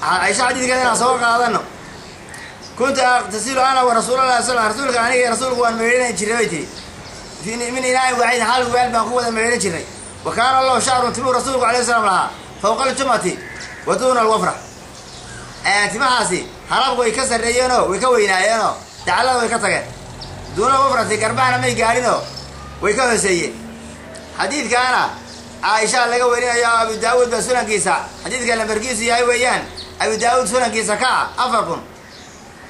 Caaisha xadiidkeeda inaan soo qaadano: kuntu aqtasilu ana wa rasuulallahi sal, rasuulka, aniga iyo rasuulku waan meydhan jirnay bay tiri, min inaa'in waaxidin, hal weel baan ku wada meydhan jirnay. Wa kaana lahu shacrun, timuu rasuulku alayhi salam lahaa, fawqa aljumati wa duuna alwafra. Timahaasi halabku way ka sarreeyeenoo way ka weynaayeenoo dacallada way ka tageen, duuna alwafrati, garbahana may gaadhinoo way ka hooseeyeen. Xadiidkaana Caaisha laga warinaya oo Abu Daawuud baa sunankiisa xadiidka lambarkiisu yahay weeyaan, Abu Daawuud sunankiisa ka ah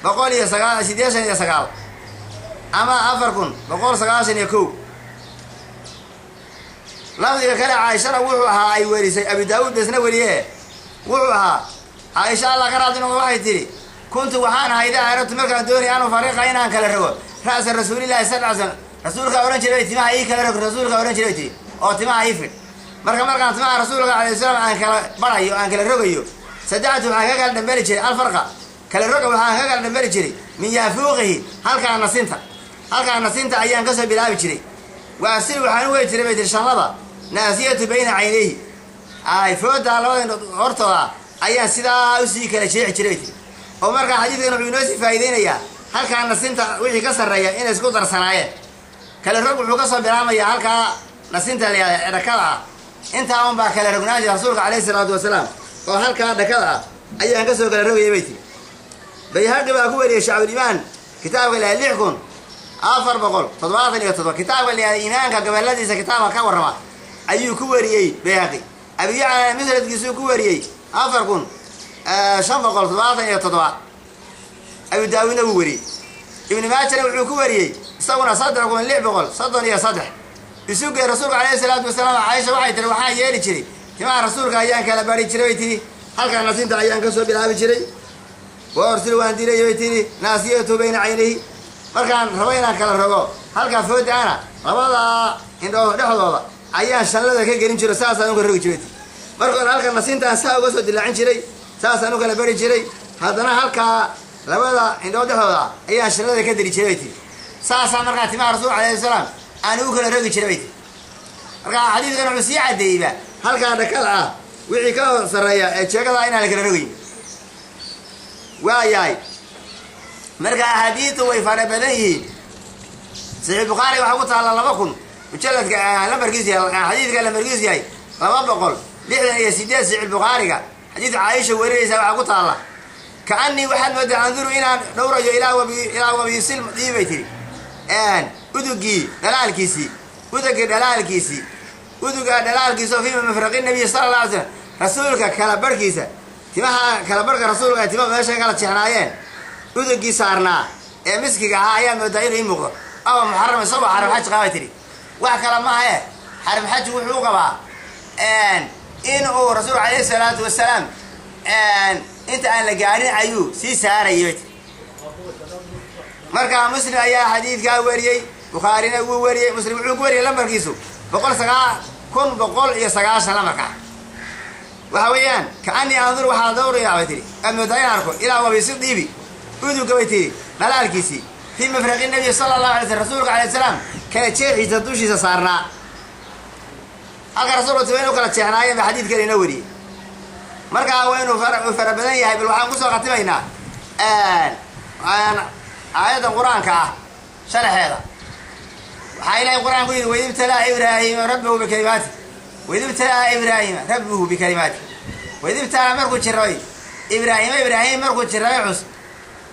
4189 ama 4191. Lafdiga kale Caaishana wuxuu ahaa ay werisay, Abu Daawuud basna weriye, wuxuu ahaa Caaisha Allah ka raadi noqdo waxay tidhi: "Kuntu waxaan ahay idaa aradtu markaan doonaya an ufariqa inaan kala rogo ra'sa Rasuulillahi sal ly slam." Rasuulkaa odhan jiray timaha ii kala rog, rasuulkaa odhan jiray tii oo timaha ii fidh. Marka markaan timaha rasuulka alayh salaam aan kala barayo, aan kala rogayo, sadactu waxaan ka kala dhambeli jiray alfarqa kala roga, waxaan ka kala dhambeli jiray min yaafuuqihi halkaa nasinta, halkaa nasinta ayaan kasoo bilaabi jiray. Waa sil waxaan u weri jiray bay tiri shanlada naasiyatu bayna caynayhi, ay foodaa labada indhood hortooda ayaan sidaa usii kala jeexi jiray bay tiri. Oo markaa xadiidkan wuxuu inoo sii faa'iideynayaa halkaa nasinta wixii ka sarreeya inay isku darsanaayeen. Kala rog wuxuu kasoo bilaamayaa halkaa nasinta la yihahda ee dhakada ah, intaa un baa kala rognaan jira rasuulka calayhi salaatu wasalaam, oo halkaa dhakada ah ayaan kasoo kala rogayay bay tiri. Bayhaqi baa ku wariyey Shacbuliimaan kitaabka la 6477, kitaabka la yihahda iimaanka goboladiisa kitaabka ka warrama ayuu ku wariyey Bayhaqi. Abiyacla musnadkiisuu ku wariyey 4577, Abu Daawuudna wuu wariyey. Ibnu Maajana wuxuu ku wariyey isaguna 3633. Isugee rasuulka calayhi salaatu wasalaam, Caaisha waxay tiri waxaan yeeli jiray timaha rasuulka ayaan kala bari jiray bay tiri, halkaa nasinta ayaan kasoo bilaabi jiray. Wa orsil waan dilay bay tiri naasiyatu bayna caynayhi, markaan rabo inaan kala rogo halkaa fooda ana labada indhood dhexdooda ayaan shanlada ka gelin jiro, saasaan u kala rogi jiray. Marka hore halka nasintaan saa uga soo dilaacin jiray, saasaan u kala bari jiray, haddana halkaa labada indhood dhexdooda ayaan shanlada ka deli jiray bay tiri. Saasaa markaa timaha rasuulka alayhi salaam aan ugu kala rogi jiray bay tiri. Markaa xadiidkan wuxuu sii caddeeyeyba halkaa dhakada ah wixii ka sarreeya ee jeegada inaan la kala rogayn. Waayahay, marka axaadiistu way fara badan yihiin. Saxiix Bukhaari waxaa ku taalla 2000 mujalladka lambarkiisu yahay, xadiidka lambarkiisu yahay 268. Saxiix Bukhaariga xadiid Caaisha warinaysa waxaa ku taalla: "Kaanii waxaad moodaa anduru inaan dhowrayo ilaa wabisil diibay tiri udugii dhalaalkiisii, udugii dhalaalkiisii, uduga dhalaalkiisa oo fii mafraqi nabiy sala alla alay slam, rasuulka kala barhkiisa, timaha kala barhka rasuulka ay timaha meesha kala jeexnaayeen, udugii saarnaa ee miskiga ahaa ayaa moodaa inuu ii muuqdo." Awa muxaram, isagoo xaram xaj qabay tiri. Wax kale maaha e xaram xaj wuxuu qabaa in uu rasuulka calayhi salaatu wasalaam inta aan la gaarin ayuu sii saarayay bay tiri. Marka Muslim ayaa xadiidkaa wariyey, Bukhaarina wuu wariyey. Muslim wuxuu ku wariyey lambarkiisu boqol sagaa 1190 lambarka. Waxa weeyaan kaanii andur waxaa dawrayaa bay tiri, aad moodaa in arko ilaa wabisi diibi uduga bay tiri dhalaalkiisii fii mafraqi nabiy sala allahu alay slam, rasuulka alayh salaam kala jeexiisa dushiisa saarnaa. Halka rasuulka tima inu kala jeexnaayeen ba xadiidkan inoo wariyey. Markaa waa inuu fara badan yahay. Bal waxaan kusoo khatimaynaa aayadda qur-aanka ah sharaxeeda. Waxaa Ilahay qur-aan ku yidhi: "Waid ibtalaa Ibraahima rabbuhu bikalimaati, waid ibtalaa Ibraahima rabbuhu bikalimaati." Waid ibtalaa markuu jirabay Ibraahima, Ibraahim markuu jirabay cus,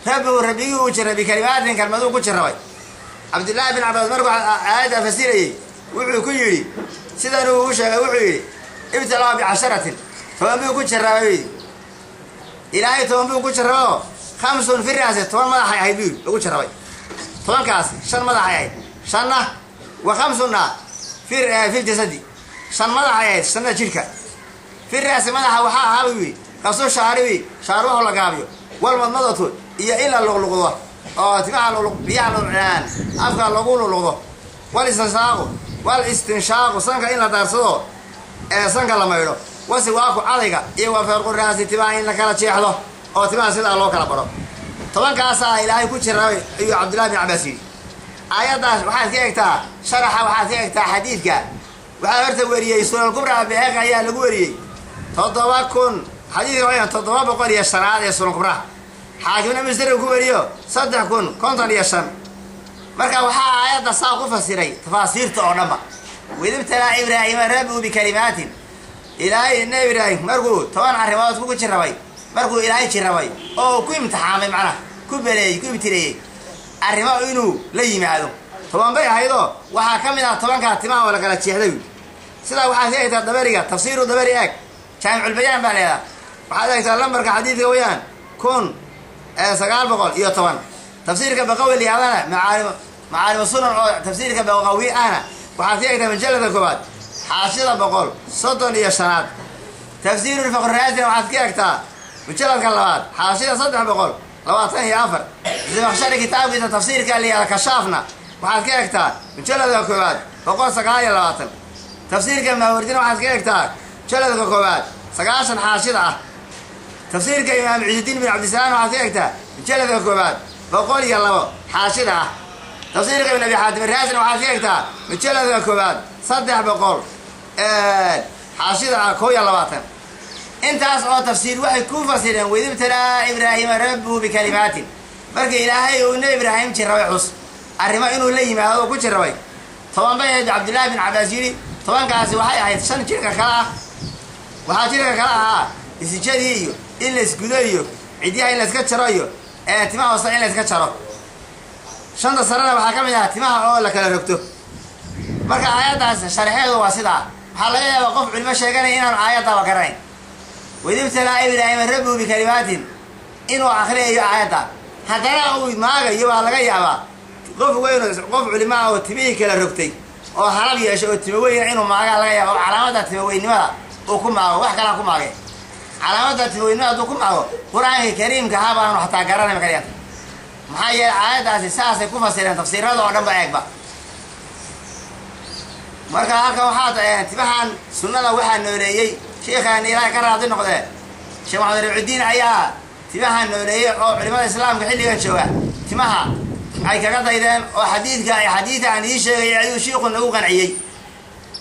rabbuhu rabbigii uu jiray, bikalimaatin kalmaduu ku jirabay. Cabdullaahi bin Cabbaas markuu aayadda fasirayey wuxuu ku yidhi sidan uu u sheegay, wuxuu yidhi: "Ibtalaa bicasharatin, 10 buu ku jirabay Ilaahay, 10 buu ku jirabao khamsun fi raasi, 10 madaxay ahayd buu yidhi lagu jirabay 10-kaasi, shan madaxay ahayd, shanna wa khamsunna fi ljasadi, shan madaxay ahayd, shanna jidhka. Fi raasi madaxa waxaa ahaa buu yidhi qasu shaaribi, shaaruhu la gaabiyo, walmadmadatu, iyo in la luqluqdo oo timaha biyaha afka lagu luqluqdo, walistinshaaqu, wal istinshaaqu, sanka in la daarsado ee sanka la maydho, wasiwaaku, cadayga, iyo wa farqu raasi, timaha in la kala jeexdo oo timaha sidaa loo kala baro. 10-kaasaa Ilaahay ku jiray ayuu Cabdullahi bin Cabbaas yidhi. Aayaddaas waxaad ka egtaa sharaxa, waxaad ka egtaa xadiidka. Waxaa horta weriyey Sunan Kubra Bayhaqi ayaa lagu weriyey 7000, xadiidka waa 705-aad ee Sunan Kubraha. Xaakimna Muslim ku weriyo 3055. Marka waxaa aayadda saa ku fasiray tafaasiirta oo dhanba: "Waid ibtalaa Ibraahima rabbuhu bikalimaatin." Ilaahay Nebi Ibraahim markuu 10 arrimood ku jirabay, markuu Ilaahay jirabay oo ku imtixaamay, macnaha ku beleeyey, ku ibtileeyey arrimo inuu la yimaado, 10 bay ahaydoo waxaa ka mid ah 10-kaa timaha oo la kala jeexday. Sidaa waxaad ka eegtaa Dabariga, Tafsiiru Dabari eeg, Jaamiculbayaan baa leedaha. Waxaad eegtaa lambarka xadiidka weeyaan 1910. Tafsiirka Baqawi liyaadana Macaalimu Sunan oo tafsiirka Baqawi ahna waxaad ka eegtaa majalada koowaad, xaashida 135aad. Tafsiirulfaqriraasina waxaad ka eegtaa mujaladka labaad, xaashida 324. Zamakhshari kitaabkiisa tafsiirka liyaada Kashaafna waxaad ka eegtaa mujaladka koowaad, 129. Tafsiirka Maawardina waxaad ka eegtaa mujaladka koowaad, 90 xaashida ah. Tafsiirka Imaam Ciisudiin bin Cabdisalaam waxaad ka eegtaa mujaladka koowaad, 102 xaashida ah. Tafsiirka Ibn Abi Xaatim Raasina waxaad ka eegtaa mujaladka koowaad, 300 xaashida ah, 21. Intaas oo tafsiir waxay ku fasireen waidibtalaa Ibraahiima rabbuhu bikalimaatin. Marka Ilaahay uu Nebi Ibraahim jirrabay xus arrimo inuu la yimaado oo ku jirrabay, 10 bay ahayd. Cabdillahi bin Cabbaas yidhi 10kaasi waxay ahayd 5 jirka kale ah. Waxaa jirka kale ahaa isijadii iyo in la isgudo iyo cidyaha in layska jaro iyo timaha hoose in layska jaro. 5ta sarena waxaa ka mid ahaa timaha oo la kala rogto. Marka aayaddaas sharxeedu waa sidaa. Waxaa laga yaabaa qof culimo sheeganaya inaanu aayaddaba garanayn waidibtalaa Ibraahima rabbuhu bikalimaatin inuu akriyayo aayadda, haddana uu maagayo. Baa laga yaabaa qof weyn, qof culimo ah oo timihii kala rogtay oo halab yeeshay oo timo weyna inuu maagaa laga yaaba, oo calaamadda timoweynimada uu ku maago. Wax kalaa ku maage, calaamadda timoweynimada hadduu ku maago, Qur-aanka Kariimka ha baanu xataa garanay makaliyata. Maxaa yeelay aayaddaasi saasay ku fasireen tafsiirada oo dhan ba eegba. Marka halkan waxaa timahan sunnada waxaa nooleeyey sheikhaan, Ilaahay ka raadi noqdee, Sheekh Maxamed Rabcudiin ayaa timaha nooleeyey, oo culimada islaamka xilligan jooga timaha ay kaga daydeen, oo xadiidka ay xadiida aan ii sheegay ayuu shiiku nagu qanciyey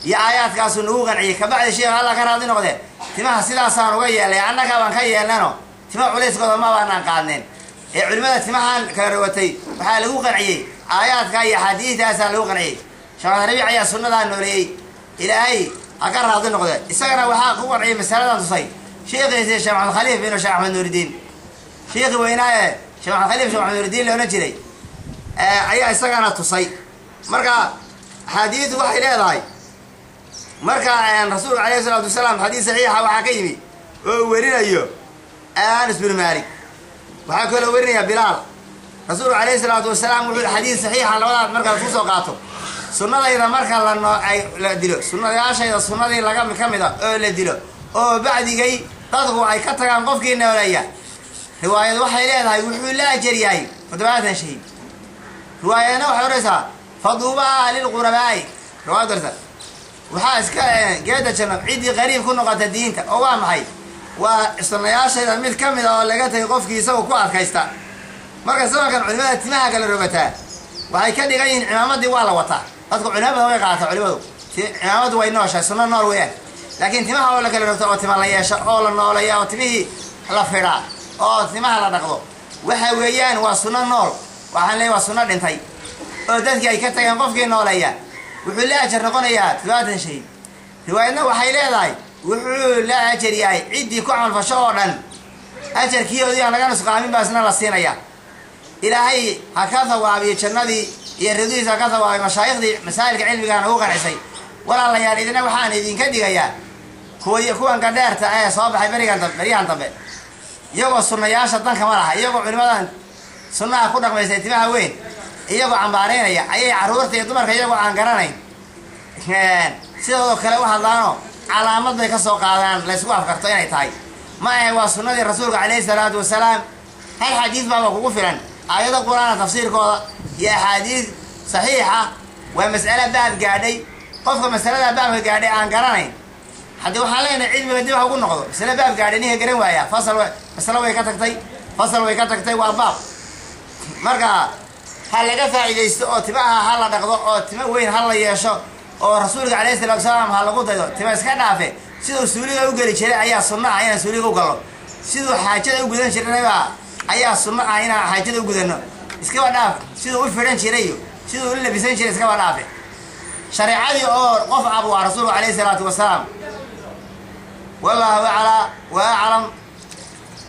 iyo aayaadkaasuu nagu qanciyey. Kabacdi sheikh Allah ka raadi noqdee timaha sidaasaan uga yeelnay, annaga baan ka yeelnano tima culayskooda ma baanaan qaadneen. Ee culimada timahan kala rogatay waxaa lagu qanciyey aayaadka iyo axaadiidaasaa lagu qanciyey. Sheekh Maxamed Rabiic ayaa sunnadaa nooleeyey, Ilaahay ha ka raadi noqde. Isagana waxaa ku qanciyey masaladan tusay sheikhiisi Sheekh Maxamed Khaliif binu Sheekh Axmed Nuuridiin, sheikhi weynaaye Sheekh Maxamed Khaliif Sheekh Maxamed Nuuridiin la odhan jiray ayaa isagana tusay. Marka axaadiidu waxay leedahay, marka rasuulka alayhi isalaatu wasalaam xadiis saxiixa waxaa ka yimi oo uu werinayo Anas bin Maalik, waxaa kaloo werinaya Bilaal. Rasuulku alayhi salaatu wasalaam wuxuu xadiis saxiixa labadaas marka lasku soo qaato, sunnadayda marka ay la dilo, sunnayaashayda sunnadii laga ka mid a oo la dilo oo bacdigay dadku ay ka tagaan, qofkii nooleeya, riwaayad waxay leedahay wuxuu la ajar yahay 70 shahiid. Riwaayadna waxay odhanaysaa faduubaa lilqurabaa'i. Riwaayad odhanaysaa waxaa iska geeda janno ciddii qariib ku noqota diinta. Oo waa maxay? Waa sunnayaashayda mid ka mid a oo laga tagay qofkii isagu ku adkaysta. Marka zamankan culimada timaha kala rogataa waxay ka dhigan yihiin cimaamadii waa la wataa. Dadku culimo badan way qaadataa, culimadu cimaamadu way nooshahay, sunno nool weeyaan. Laakiin timaha oo la kala rogto oo tima la yeesho oo la nooleeya oo timihii la fidhaa oo timaha la dhaqdo, waxa weeyaan waa sunno nool. Waxaan leeyahay waa sunno dhintay oo dadkii ay ka tageen. Qofkii nooleeya wuxuu la ajar noqonayaa 70 shahiid. Riwaayadna waxay leedahay wuxuu la ajar yahay ciddii ku camalfasho oo dhan, ajarkiioodii aan laga nusqaamin baa isna la siinaya. Ilaahay ha ka thawaabiyo jannadii iyo ridihiisa ha ka thawaabiyo mashaayikhdii masaa'ilka cilmigaa nagu qancisay. Walaalayaal, idina waxaan idinka digayaa kuwan gadheerta ee soo baxay berigan beryahan dambe, iyagoo sunnayaasha danka ma laha, iyagoo culimadan sunnaha ku dhaqmaysay timaha weyn iyagoo cambaaraynaya ayay carruurta iyo dumarka iyagoo aan garanayn sidoodoo kale u hadlaanoo calaamad bay ka soo qaadaan laysku afkarto inay tahay. Ma ahe, waa sunnadii rasuulka calayhi salaatu wasalaam. Hal xadiis baaba kugu filan, aayado Qur-aana tafsiirkooda iyo axaadiis saxiixa. Waa mas'ale baab gaadhay. Qofka masalada baabka gaadhay aan garanayn haddii waxaan leenahay cilmiga dib ha ugu noqdo. Masale baab gaadhay ninka garan waaya, fasal masalo way ka tagtay, fasal way ka tagtay, waa baab. Marka ha laga faa'iidaysto oo timaha ha la dhaqdo oo timo weyn ha la yeesho oo rasuulka calayhi salatu wasalaam ha lagu daydo. Tima iska dhaafe, siduu suuliga u geli jiray ayaa sunno ah inaan suuliga u gallo. Siduu xaajada u gudan jirnayba ayaa sunno ah inaan xaajada u gudanno. Iskaba dhaaf siduu u fidhan jiray iyo siduu u labisan jiray, iskaba dhaafe shareecadii oo qof abu ah rasuulku calayhi salaatu wasalaam. Wallahu aclaa wa aclam.